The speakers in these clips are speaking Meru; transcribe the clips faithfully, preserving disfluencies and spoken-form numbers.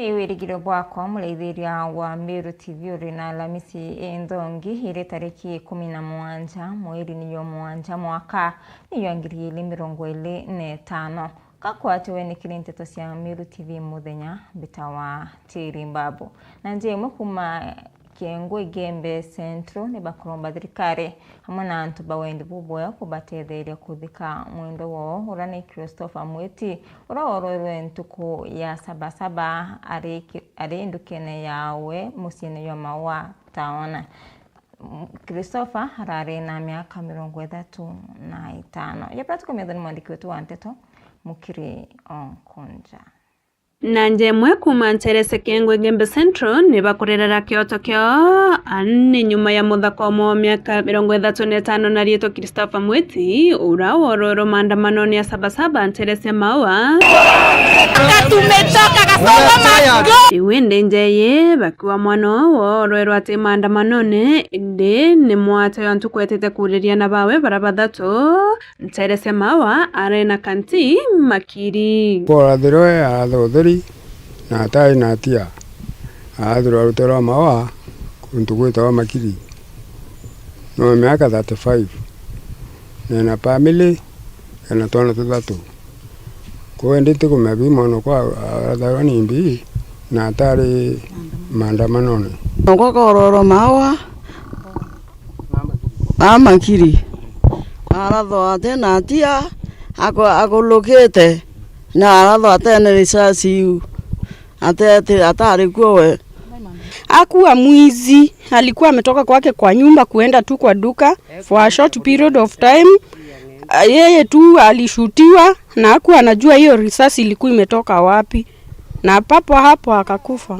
Ni wirigiro bwakwa, muraithiria wa Meru T V, uri na Alamisi inthongi, iri tariki ikumi na mugwanja, mweri ni jwa mugwanja, mwaka ni jwa ngiri igiri mirongo iri na itano. Gakwatiwe ni kiri nteto cia Meru T V muthenya, mbitawa Tiri Mbabu. Na nja imwe kuma Kiengwe Igembe Central ni bakuromba thirikari amwe na antu ba wendi bubwega kubatetheria kuthika mwendwa wao, uria ni Christopher Mwiti, uria worwerwe ntuku ya Sabasaba ari ki-, ari ndukene yawe muciine jwa Maua Town. M-, Christopher arari na miaka mirongo ithatu na itano. Jabra tukumethwa ni mwandiki wetu wa nteto, Mukiri Onkonja. Na nja imwe kuma nteere cia Kiengwe Igembe Central ni bakurerera kioto kiao, ani nyuma ya muthaka umwe wa miaka mirongo ithatu na itano na riitwa Christopher Mwiti, uria worwerwe maandamanone ya Sabasaba nteere cia Maua. Riu indi nja ii bakiuga mwana uu worwerwe ati maandamanone, indi ni mwate wa ntuku etete kuriria na bawe bara bathatu, nteere cia Maua, arena kanti Makiri. Kwarathirwe aratha utheri na atai na atia. Arathirwe rute rwa Maua kuntu gwitawa Makiri. No miaka thirty-five. Nena family, ena twana tuthatu. Kuu indi ntikumenya bi mwana kwa aratharwa ni mbi na atari maandamanone. Nokwa kororo Maua, a Makiri. Arathwa ate na atia, ako-, akulukite, na arathwa atene risasi iu. Ate, ate, atari kuo we. Hakuwa mwizi, alikuwa ametoka kwake kwa nyumba kuenda tu kwa duka for a short period of time. Yeye tu alishutiwa na hakuwa anajua hiyo risasi ilikuwa imetoka wapi, na papo hapo akakufa.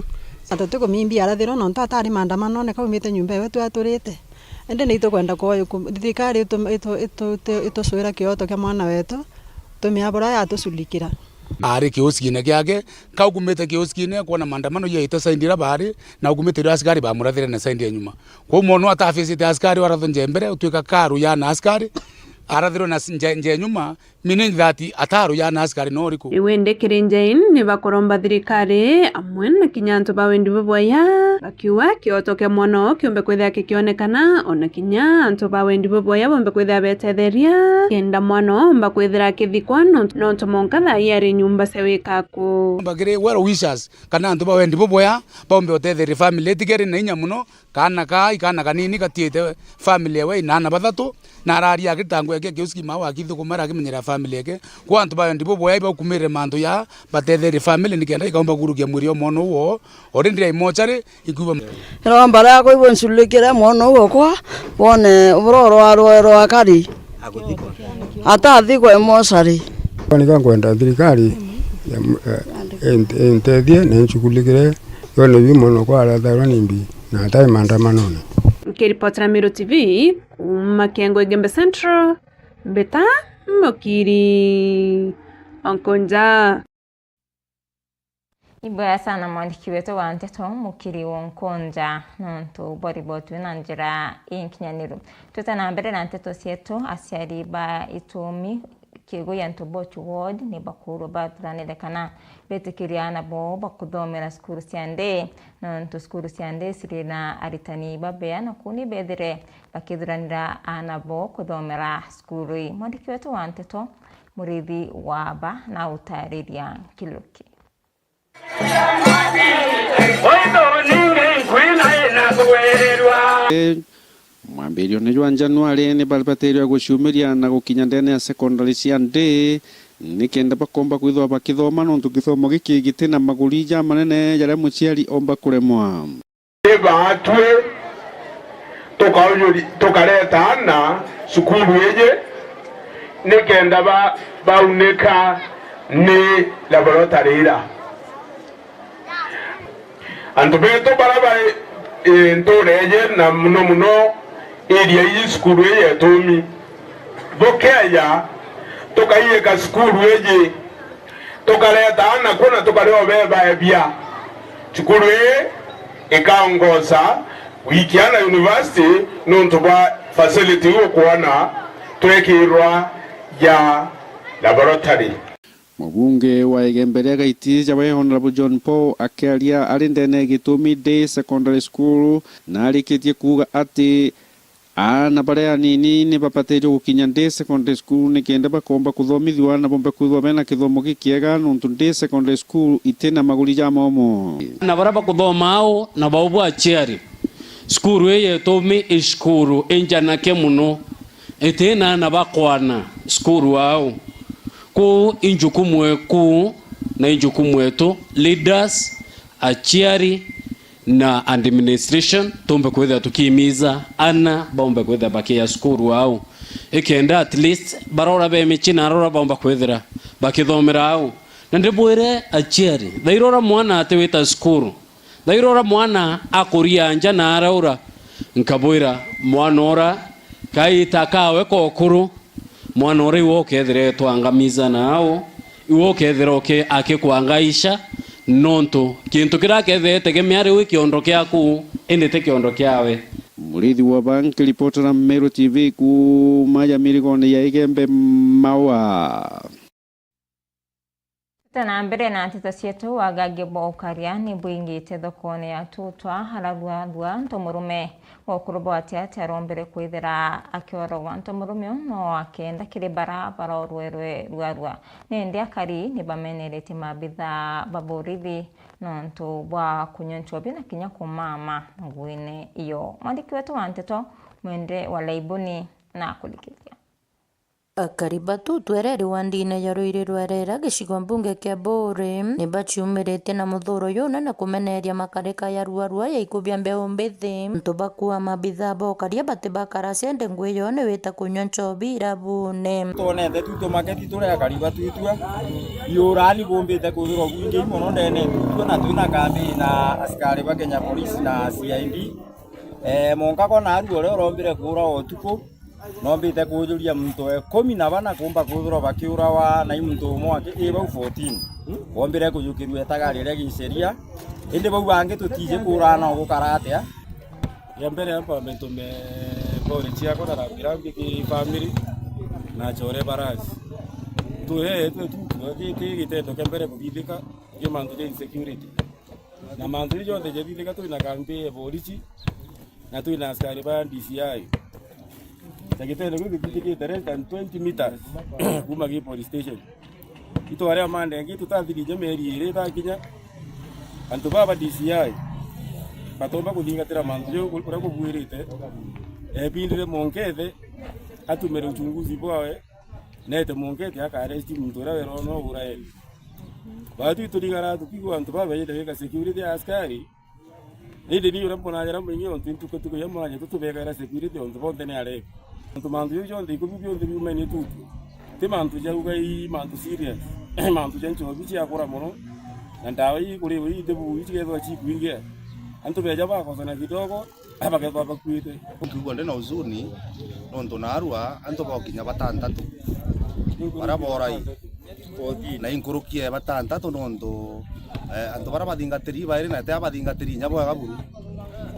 Atutikumimbia arathirwa nontu atari maandamanone kaumite nyumba ewe tu aturite. Indi ni itukwenda kwoyu ku-, thirikari itu-, itu-, itu-, itu-, itucwira kioto kia mwana wetu, tumia buria yatuculikira. Ari kiusikine kiake, kau kumite kiusikine, kwona maandamano yaite side ira baari, na ukumite iria askari bamurathire na side ya nyuma. Kwou mwana atafisite askari, warathwa nje mbere, utwika karu ya na askari, arathirwe na s-, nje, nje nyuma, meaning that ataru ya na askari no uriku. Riu indi kiri nja ii ni bakuromba thirikari amwe na kinya antu ba wendi bubwaya, bakiuga kioto kia mwana oo kiumbe kwithira kikionekana, ona kinya antu ba wendi bubwaya bombe kwithira betetheria, kenda mwana oo omba kwithira akithikwa nontu, nontu mwanka thaa ii ari nyumba cia wikaku. Bakiri well wishers kana antu ba wendi bubwaya bombe utetheria family itigeri na inya muno, kaana kaa, i kaana kanini gatiite family ewe ina aana bathatu, na araria akiri ta ngweke kiuski mau akithukuma arakimenyera family eke. Kwa antu ba wendi bubwaya ibaukumire mantu ya batetherie family nikenda ikaumba kurukia mwiri o mwana uo, ori ndira imochari ikuba. Iromba riakwa ibunculikire mwana uo kwa, bone buroro wa rwa, rwa kari. Atathikwa imochari. Nika nkwenda thirikari ya m-, eh, int-, intethie na incukulikire, yone bi mwana kwa aratharwa ni mbi. Na atai maandamanone. Nkiripotera Meru T V, kuuma Kiengwe Igembe Central, mbita Mukiri Onkonja. Ibwega sana mwandiki wetu wa nteto, Mukiri Onkonja, nontu bwa riboti na njira inkinyaniru. Twite na mbere na nteto cietu, aciari ba Itumi Kigu ya Ntobochu Ward ni bakurwa bathuranire kana betikiria aana bao bakuthomera cukuru cia ndii, nontu cukuru cia ndii ciri na aritani babea, na kuu ni bethire bakithuranira aana bao kuthomera cukuru ii. Mwandiki wetu wa nteto, Murithi Waba, na utariria nkiruki. Mwambirione jwa Januari ni babatirwe guciumiria na gukinya ndene ya sekondari cia ndii, nikenda bakomba kwithwa bakithoma, nontu githomo giki giti na maguri jamanene jaria muciari omba kuremwa. Ni baatwi tukaujuri-, tukareta aana cukuru iji nikenda ba-, baunika ni laboratory ira. Antu betu bara bari, eh, ntuura iji na muno muno area iji cukuru iji ya Itumi, bukeeja tukaiika cukuru iji, tukareta aana ku na tukaria ubebaebia. Cukuru ii ikaongoza gwikia aana university niuntu bwa facility iu ukwona twekirwa ya laboratory. Mubunge wa Igembe ria Gaiti, jawe Honorable John Paul akiaria ari ndene ya Gitumi Day Secondary School, na arikitie kuuga ati aana baria anini ni babatairwe gukinya Day Secondary School nikenda bakomba kuthomithua na bombe kwithwa bena kithomo gikiega, nontu Day Secondary School itina maguri ja momo. Na baria bakuthoma au na bau bwa aciari, cukuru ii yetu mi i cukuru injanake mono, itina aana bakwana cukuru au. Kuu i njukumu eku na i njukumu etu, leaders, aciari na administration, tumbe kwithira tukimiza ana baumbe kwithira bakia cukuru au, ikenda at least barora be mici na arora baumba kwithira bakithomera au. Na ndibwire aciari, thairora mwana ati wita cukuru, thairora mwana akuria nja na araura, nkabwira mwana ura kaita kawe kokuru, mwana ura iwe ukethire etwangamiza nao, iwe ukethire uki-, akikwangaisha, nontu kintu kiria akethire etegemea riu i kiondo kiaku, indi ti kiondo kiawe. Murithi wa Bank, ripota ra Meru T V kuuma ya mirigone ya Igembe Maua. Tena mbere na nteto cietu, wagagia bwa ukaria ni bwingite thokone ya Tutwa, hararua rua ntomurume. Gokuru bwa ati ati arombere kwithira akioragwa, ntomurume uu no akenda kiri bara barorwerwe ruarua. Nindi akari ni bameneretie mabitha ba borithi nontu bwa kunywa nchobi na kinya kumama nguine iyo. Mwandiki wetu wa nteto Mwende wa Laibuni na kurikithia. Akari ba Tutwa Ereri wandine ya Ruiri rwa Erera gicigo mbunge kia Buuri ni baciumiritie na muthuro junene kumeneria makarika ya ruarua ya ikubia mbeu mbithi. Antu bakua mabitha bokaria bati bakara ciende ngui yo ni wita kunywa nchobi irabune. Twonete tu tumaketi turi akari ba Tutwa. Iurani bumbite kwithirwa bwingi mono ndene Tutwa na twina kambi na askari ba Kenya Police na C I D. Eh, monka ko naru uria urombire kuura utuku. Nombite kujuria muntu wa ikumi na bana kumba kwithirwa bakiurawa na i muntu umwe aki-, i bau fourteen. Bombire kujukirua itagari ria giceria, indi bau bangi tutiji kuurana o gukara atia. Ya mbere amba mbe ntume pole ciakwa na rambirambi ki family na chore barasi. Tuhe twe tu tu ki, ki gitendo kia mbere kuthithika ki mantu ja insecurity. Na mantu jau jonthe jathithika, twina kambi ya borisi, na twina askari ba D C I. Na gitendo kiu githithikite less than twenty meters kuma gi police station. Itware amande angi tutathirije mieri iri itakinya, antu baba D C I batomba kuthingatira mantu jau uria kubuirite. Ebindire Monkethe atumire uchunguzi bwawe, nete Monkethe akaresti muntu uria werona uguraeni. Baatwi turigara tukigua antu babeite gwika security ya askari. Indi ni uria mbonagera mwingi ontu ntuku tuku ya mwanya tutubekaira security ontu bonthe ni areki. Ontu mantu jau jonthe ikumi bionthe biumenie Tutwa. Ti mantu jauga i mantu serious. Mantu ja nchobi ciakura mono. Na ndawa ii kuri ii itibu ii cigethwa cikwingia. Antu beja bakosana kidogo. Bakethwa bakuite. Nkiigua ndi na huzuni nontu naarua antu bokinya batantatu bara borai, na inkuruki e batantatu nontu, eh, antu bara bathingatiri bairi na tia bathingatiri inya bwega buru.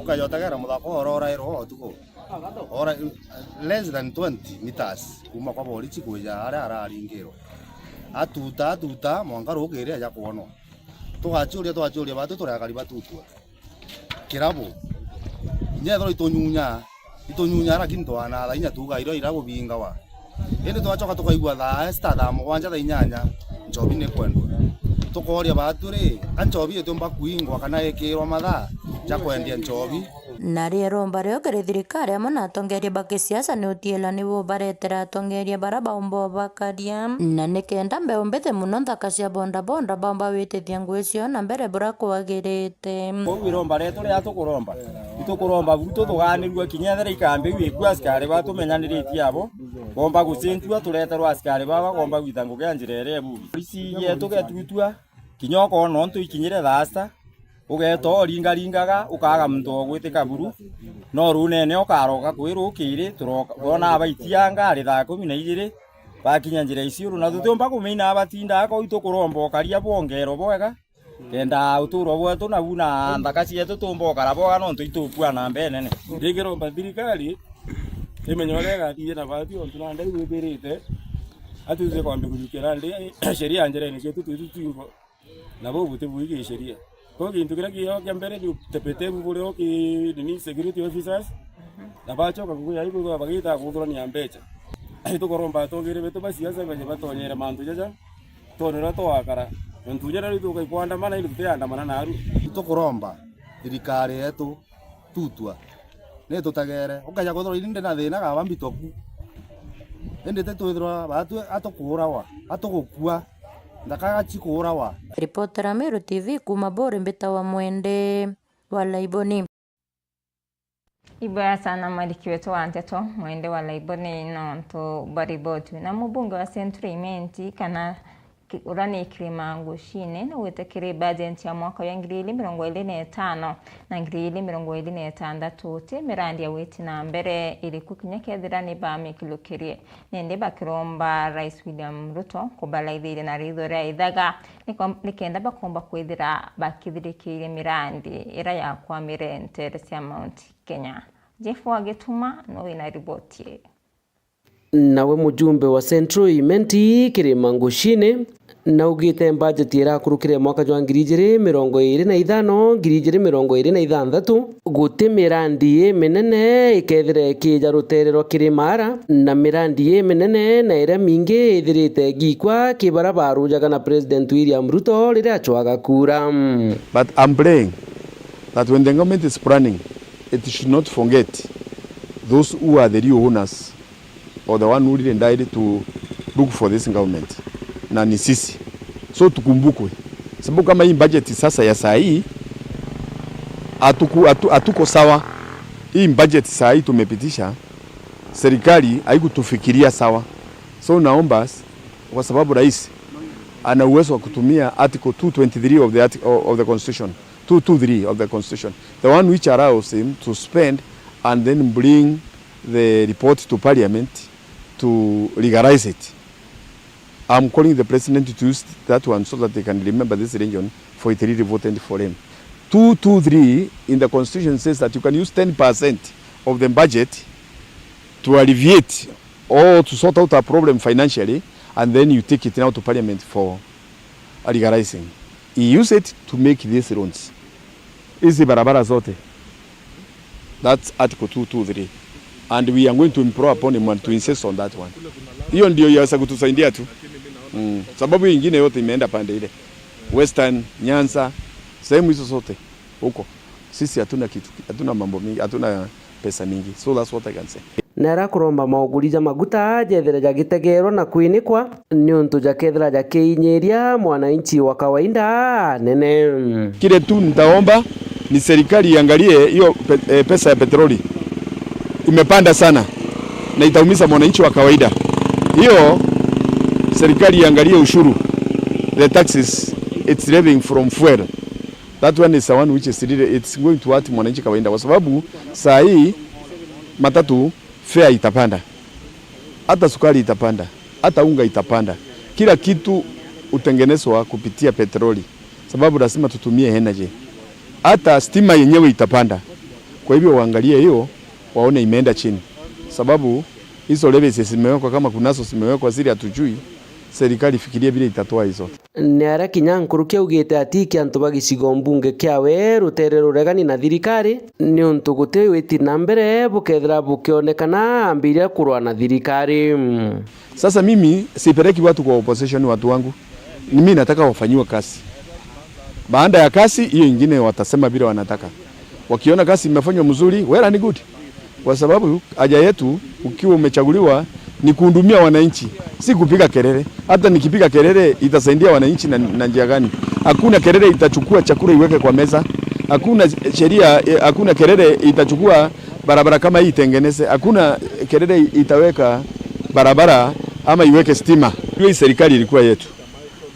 Ukajotegera muthaka oro orairwo utuku. Ora, less than twenty meters kuma kwa borisi kwija aria araringirwa. Atuta, atuta, mwanka rukiri aja kwonwa. Tugaciuria, twaciuria batu turi akari ba Tutwa. Kirabu. Inya ethirwa itunyunya, itunyunya, lakini twanatha inya tuga irio ira gubingawa. Indi twacoka tukaigua thaa sita, thaa mugwanja, thaa inyanya, nchobi ni kwendwa. Tukoria batu ri, ka nchobi itiumba kuingwa kana ikirwa mathaa ja kwendia nchobi? Na rio iromba rio kiri thirikari amwe na atongeria ba kisiasa ni utiila nibo baretera atongeria bara baumba ubakaria, na nikenda mbeu mbithi mono nthaka cia bodaboda baumba witithia ngui ciao na mbere bura kwagirite. Kwou iromba rietu riria tukuromba, itukuromba buru tuthuganirue kinya ethira ikambi iu ikua askari ba tumenyaniritie abo, bomba gucenjua tureterwa askari baba bomba gwita ngugi ya njira iria ibugi. Polisi yetu getutua, kinya ukoona untu ikinyire thaa sita, ugeeta uringaringaga, ukaaga muntu wa gwitika buru, no ruunene ukaroka kwi rukiri, turoka, boona abaitianga ari thaa kumi na ijiri, bakinya njira iciuru, na tutiumba kumenya abatindaga kau, itukuromba ukaria bwongero bwega, kenda uturo bwetu nabu na nthaka cietu tumba ukara bwega, nontu itukua na mbee nene. Ndingiromba thirikari imenye uria igathithia na bathi, ontu nandi igwithirite Ati tukwambia kujukira ndi sheria ya njerene cietu twitu twingo, nabo buti bui gi sheria. Kwa gintu kiria kio kia mbere ni utepetevu burio ki nini security officers, na bachoka kukuya ibu bagita kuthurania mbecha. Tukoromba atongere betu ba siasa baje batonyere mantu jaja, twone uria twakara. Nontu jaria riu tugakwandamana, indi tutiandamana naru. Tukuromba thirikari yetu tutwa, ni tutegere. Ukaja kwithirwa ini ndi na thina, kaba mbitwa ku. Indi ti twithirwa batwi atukuurawa, atugukua, nthaka gachi kuurawa. Ripotera Meru T V kuuma Buri, mbitawa Mwende wa Laiboni. Iboya sana mwandiki wetu wa nteto, Mwende wa Laiboni, nontu bwa riboti. Na mubunge wa Central Imenti, kana ki-, uria ni Kirima Ngucine, naugite kiri bajeti ya mwaka wa ngiri igiri mirongo iri na itano na ngiri igiri mirongo iri na itantatu, ti mirandi ya witi na mbere iriku kinya kethira ni bamikilukirie. Nindi bakiromba Rais William Ruto kubaraithiria na ritho ria ithaga, niko-, nikenda bakomba kwithira bakithirikiirie mirandi iria yakwamire nteere cia Mount Kenya. Jeff wa Gituma no wina riboti ii. Nawe mujumbe wa Central Imenti Kirima Ngucine naugite mbajeti irakurukire mwaka jwa ngiri ijiri mirongo iri na ithano, ngiri ijiri mirongo iri na ithanthatu, guti mirandi iminene ikethira ikija rutere rwa Kirimara, na mirandi iminene na iria mingi ithirite igikwa ki baria barujaga na President William Ruto riria acwaga kura. But I'm praying that when the government is planning, it should not forget those who are the real owners or the one who really died to look for this government, na ni sisi. So tukumbukwe. Sababu kama hii budget sasa ya saa hii, hatuku-, hatu-, hatuko sawa. Hii budget saa hii tumepitisha, serikali haikutufikiria sawa. So naomba s-, kwa sababu rais ana uwezo wa kutumia article two twenty-three of the arti-, of the constitution, two two three of the constitution, the one which allows him to spend and then bring the report to parliament to legalize it. I'm calling the president to use that one so that they can remember this region for it really voted for him. Two two three in the constitution says that you can use ten percent of the budget to alleviate or to sort out a problem financially, and then you take it now to parliament for legalizing. He used it to make these roads. Hizi barabara zote. That's article two two three. And we are going to implore upon him and to insist on that one. Hiyo ndio yaweza kutusaidia tu. Mm. Sababu hiyo ingine yote imeenda pande ile. Western, Nyanza, sehemu hizo zote huko. Sisi hatuna kitu, hatuna mambo mingi, hatuna pesa mingi. So that's what I can say. Na aria kuromba mauguri ja maguta jethire jagitegeerwa na kwinikwa, niuntu jakethira jakiinyiria mwananchi wa kawaida nene. Kile tu nitaomba ni serikali iangalie hiyo pe-, eh, pesa ya petroli imepanda sana na itaumiza mwananchi wa kawaida. Hiyo serikali iangalie ushuru, the taxes it's levying from fuel. That one is the one which is really, it's going to hurt mwananchi kawaida, kwa sababu saa hii matatu fare itapanda, hata sukari itapanda, hata unga itapanda. Kila kitu utengenezwa kupitia petroli, sababu lazima tutumie energy. Hata stima yenyewe itapanda. Kwa hivyo waangalie hiyo, waone imeenda chini, sababu hizo levies zimewekwa, kama kunazo zimewekwa zile hatujui, serikali ifikirie vile itatoa hizo. Ni aria kinya nkuruki augite ati antu ba gicigo mbunge kiawe rutere ruregani na thirikari, niuntu guti witi na mbere bukethira bukionekana ambiria kurwa na thirikari. Sasa mimi sipeleki watu kwa opposition, watu wangu. Ni mimi nataka wafanyiwe kazi. Baada ya kazi, hiyo ingine watasema vile wanataka. Wakiona kazi imefanywa mzuri, well and good. Kwa sababu haja yetu, ukiwa umechaguliwa, ni kuhudumia wananchi, si kupiga kelele. Hata nikipiga kelele, itasaidia wananchi na, na njia gani? Hakuna kelele itachukua chakula iweke kwa meza. Hakuna sheria, eh, hakuna kelele itachukua barabara kama hii itengeneze. Hakuna kelele itaweka barabara ama iweke stima. Hiyo hii serikali ilikuwa yetu.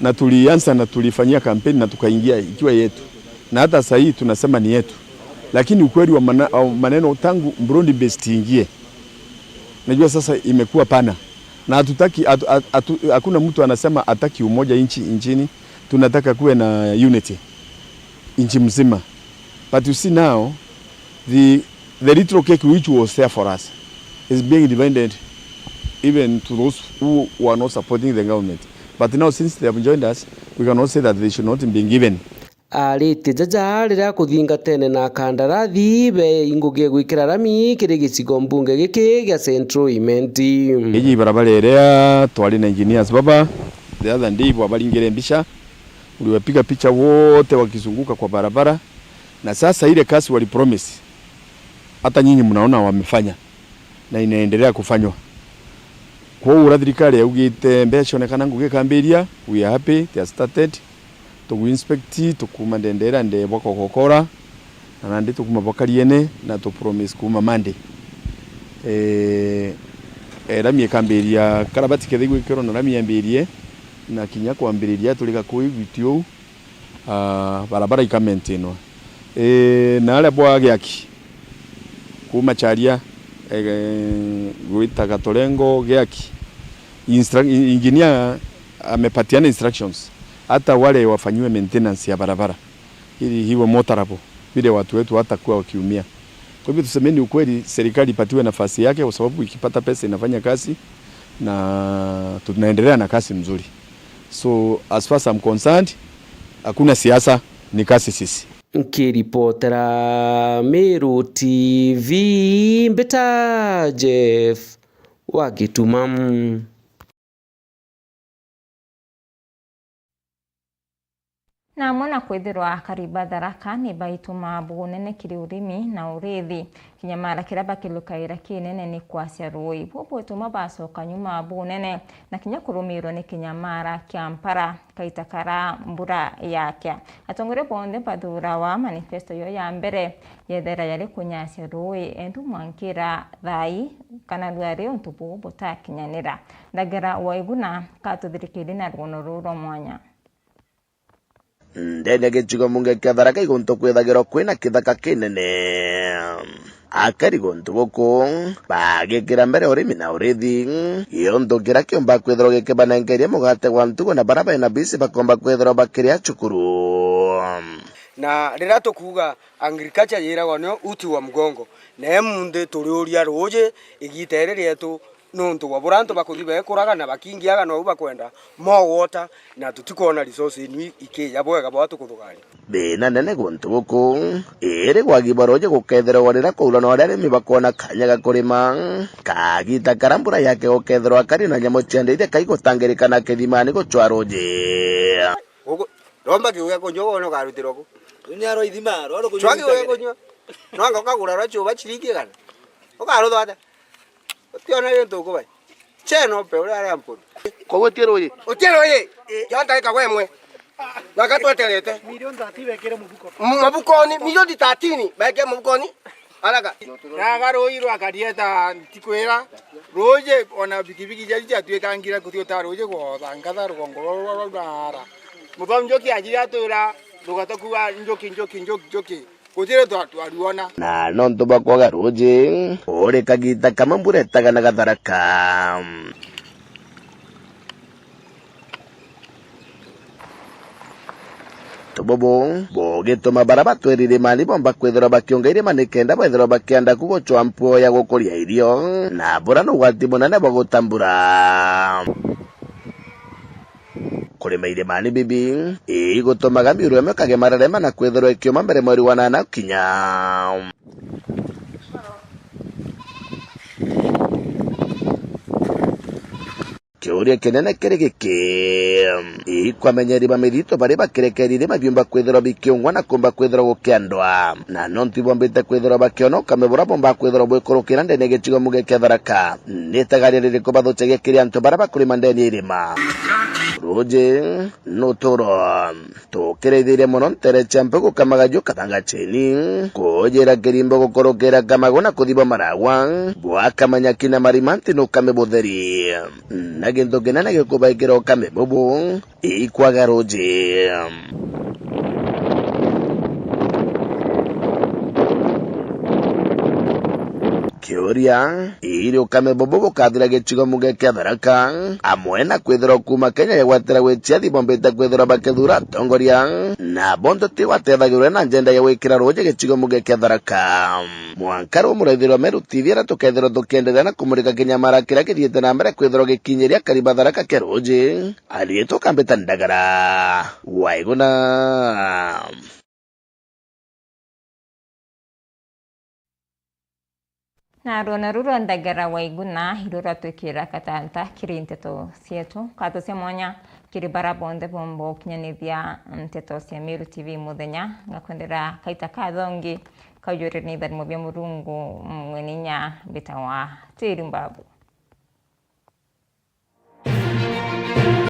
Na tulianza na tulifanyia kampeni na tukaingia ikiwa yetu. Na hata saa hii tunasema ni yetu. Lakini ukweli wa mana-, wa maneno, tangu broad based iingie, najua sasa imekuwa pana. Na hatutaki, hatu-, hatu-, hatu-, hakuna mtu anasema hataki umoja nchi, nchini. Tunataka kuwe na unity nchi mzima. But you see now, the, the little cake which was there for us is being divided even to those who were not supporting the government. But now, since they have joined us, we cannot say that they should not be given. Aritie jaja riria kuthingatene na kandarathi be ingugi ya gwikira rami kiri gicigo mbunge giki gia Central Imenti. Iji barabara iria twari na engineers baba, the other day bwabaringire mbica, uliwapiga picha wote wakizunguka kwa barabara, na sasa ile kazi walipromise, hata nyinyi mnaona wamefanya na inaendelea kufanywa. Kwou uria thirikari yaugite mbeca cionekana ngugi ikambiria, we are happy, they are started. Tugu inspect, tukuma ndendera nde bwa Kokokora, na nandi tukuma bwa Kariene, na tu promise kuma Monday. Eh, eh, rami ikambiria, karabati kethigwe ikirwo na rami yambirie, na kinya kwambiriria turi Gakui gwiti uu, ah, barabara ikamaintainwa. Eh, na aria bwa Giaki, kuma Charia, eh, gwita Gatorengo, Giaki, instru-, engineer amepatiana instructions, hata wale wafanyiwe maintenance ya barabara, ili iwe motorable, vile watu wetu hawatakuwa wakiumia. Kwa hivyo, tusemeni ukweli, serikali ipatiwe nafasi yake, kwa sababu ikipata pesa inafanya kazi, na tunaendelea na kazi mzuri. So, as far as I'm concerned, hakuna siasa, ni kazi sisi. Nkiripotera Meru T V, mbita Jeff wa Gituma. Na amwe na kwithirwa akari ba Tharaka ni baitumaa bunene kiri urimi na urithi. Kinyamara kiria bakirukaira kinene ni kwacia ruui. Buu bwituma bacoka nyuma bunene na kinya kurumirwa ni kinyamara kia mpara kaita kara mbura yakia. Atongoria bonthe bathurawa manifesto yo ya mbere yethera yari kunyacia ruui, entu mwankira thai kana rwari untu buu butakinyanira. Ndagera Waiguna katuthirikirie na rugono ruu rwa mwanya. Ndene ya gicigo mbunge kia Tharaka iguntu kwithagirwa kwina kithaka kinene. Akari guntu guku bagikira mbere urimi na urithi, giuntu kiria kiumba kwithirwa gikibanenkeria mugate gwa ntugo na baria bena bisi bakomba kwithirwa bakiria cukuru. Na riria tukuuga agriculture yiragwa niyo uti wa mgongo, na imunthi turiuria ruuji igiita iri rietu, nontu bwa buria antu bakuthi beekuraga na bakingiaga nou bakwenda more water, na tutikwona resource inu i-, ikija bwega bwa tukuthugania. Thina nene guntu guku iri gwagi bwa ruuji gukethirwa riria kwaura na aria arimi bakwona kanya ga kurima, kagiita karia mbura yake gukethirwa kari na nyamu cia ndiithia kaigutangirikana kithimani gucwa ruuji. Guku, romba kiu gia kunyua wone ukarutirwa ku. Runyaro ithima, rwa rukunyua. Cwa kiu gia kunyua. Nwanga ukagura rwa chuba ciringi igana. Ukarutha atia? Utiona gintu ukubai. Cheno pe uria aria mpuru. Koguo ti ruuji? Uti ruuji. Jonta ika we mwe. Na gatweterete. Milioni thirteen bekire mubuko. M-, mabukoni, milioni thirteen beke mabukoni. Araga. Raga ruuji rwa Karieta ntikwira. Ruuji ona bikibiki jaji jatwikangire kuthi uta ruuji gwotha nkatha rugongo rwa, rwa, rwa, rwa ara. Muthomi Njuki ajiri atwira, ndugate kuuga Njuki, Njuki, Njuki, Njuki. Gutiri twa-, twaruona. Na nontu bwa kwaga ruuji, uri kagiita kamwe mbura itaganaga Tharaka. Tububu bugituma baria batwiri irimani bomba kwithirwa bakiunga irima nikenda bethirwa bakienda ku gucwa mpuu ya gukuria irio, na buria ni ugwati munene bwa gutambura. Kurima irimani bibi igutumaga miuru imwe ikagema rerema na kwithirwa ikiuma mbere mweri wa nana ukinya. Kiuria kinene kiri giki, ikwamenya irima mithito baria bakirekeria irima biumba kwithirwa bikiungwa na kumba kwithirwa gukiandwa, na nontu ibombite kwithirwa bakiona ukame buria bomba kwithirwa bwikurukira ndene ya gicigo mbunge kia Tharaka, ni itagaria ririku bathucagia kiri antu baria bakurima ndene ya irima? Ruuji ni uturo. Tukiraithiria mono ntere cia mpu gukamaga juu kathanga ceni, kujira kirimbo gukurukira kamagu na kuthiba maragwa, bwakamanya kina marima nti nukame butheri. Na gintu kinene gikubaikira ukame bubu, ikwaga ruuji. Kiuria, iri ukame bubu bukathira gicigo mbunge kia Tharaka, amwe na kwithirwa kuuma Kenya yagwatira gwitia athi bombite kwithirwa bakithuura atongoria, na bonthe ti batethagirwe na njenda ya gwikira ruuji gicigo mbunge kia Tharaka. Mwanka riu muraithirwa Meru T V aria tukethirwa tukienderea na kumurika kinyamara kiria kithiite na mbere kwithirwa gikinyiria akari ba Tharaka kia ruuji. Ariitwa Kambita Ndagara. Waiguna. Na rwona ruru rwa Ndagara Waiguna, iru rwatwikira katanta kiri nteto cietu. Katucia mwanya kiri bara bonthe bomba ukinyanithia nteto cia Meru T V muthenya. Ngakwendera kaita kathongi kaujurire ni itharimo bia Murungu mwene inya mbitawa Tiri Mbabu.